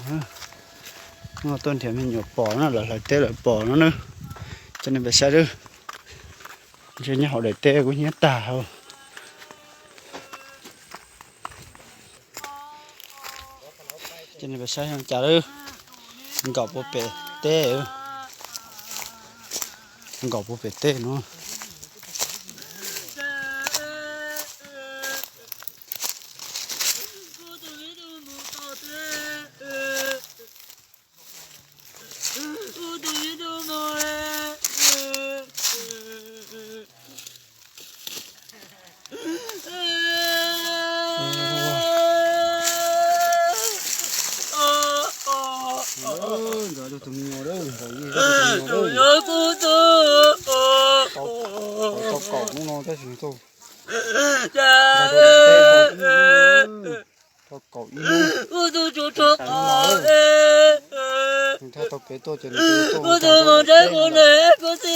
Tuaj nrhiav me nyuam pom no, lawv hlawv teb lawv pom no na. Cov nej peb saib lawm, ntshe nyob hauv daim teb kuj hnyiab tag hauv. Cov nej peb saib zoo cas lawm, nkaum puag pem teb, nkaum puag pem teb no. Tus me nyuam, tus me nyuam, tau kaum hnub no tab sis tau kaum ib hnub, nws tau pem tuaj ces nws tuaj